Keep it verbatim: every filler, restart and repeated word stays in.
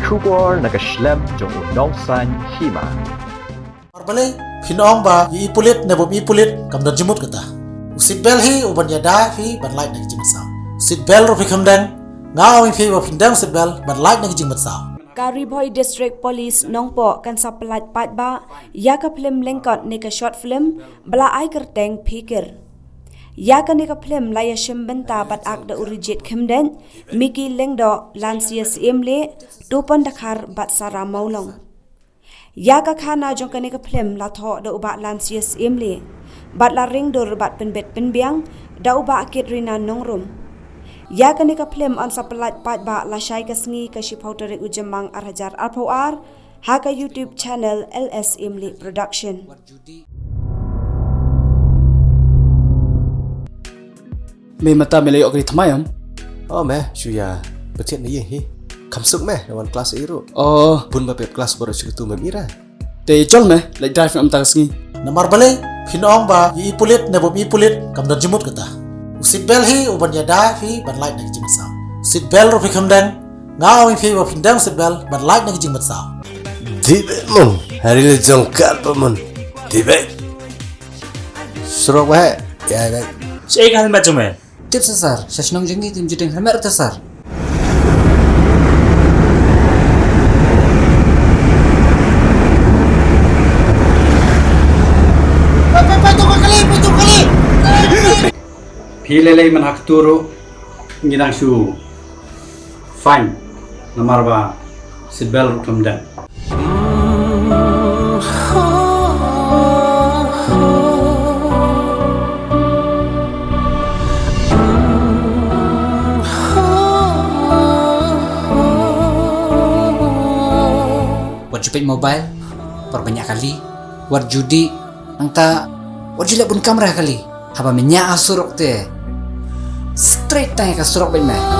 Khubor na ka shlem jong u nongsan hima. Ar balei phin ong ba i pulit ne bym i pulit kam don jingmut kata. U seat belt hi u ban ïada hi ban lait na ka jingmut saw. U seat belt ruh phi kham deng. Nga ong ïa phi ba phin deng seat belt ban lait na ka jingmut saw. Ka Ri Bhoi District Police Nongpoh kan sa pynlait paidbah ïa ka phlim lyngkot ne ka short film ba la ai kyrteng Phikir. Ïa kane ka phlim la ïashim bynta bad ak da u Rijit Khymdeit, Mickey Lyngdoh, Lansia Syiemlieh, Tupon Dkhar bad Sarah Mawlong. Ïa ka khana jong kane ka phlim la thoh da u Bah Lansia Syiemlieh bad la ring dur bad pynbit pynbiang da u Bah Katrina Nongrum. Ïa kane ka phlim yn sa pynlait paidbah lashai ka sngi ka shiphew tarik u Jymmang ar hajar arphew ar ha ka YouTube channel L S Syiemlieh Production. Me mynta me la ïoh ka ri thymmai em? Oh me, shu ïa pyntied na ïing hi. Kham suk me, na wan klas ei ruh. Oh. Bun ba pep klas baroh shu katu mem ira. Te jol me, leit drive na mynta ka sngi. Namar balei phin ong ba i pulit ne bym i pulit kam don jingmut kata. U seat belt hi u ban ïada hi ban lait na ka jingmut saw. Seat belt ruh phi kham deng. Nga ong ïa phi ba phin deng seat belt ban lait na ka jingmut saw. Dei beit mon, ha ri la jong ka ba mon. Dei beit. Surok ba he. Ïa beit. Shaei ka helmet jong me? Tip sa sir, sha shnong jong ngi kim ju deng helmet ruh te sir. Phi lei lei man ha katu ruh ngi dang shu fine namar ba seat belt ruh kam deng. Wat ju peit mobile por ba ñiah kali, wat ju dih, nangta wat ju leh bun kamra kali. Haba me ñiah ha surok te straight tang ïa ka surok beit me.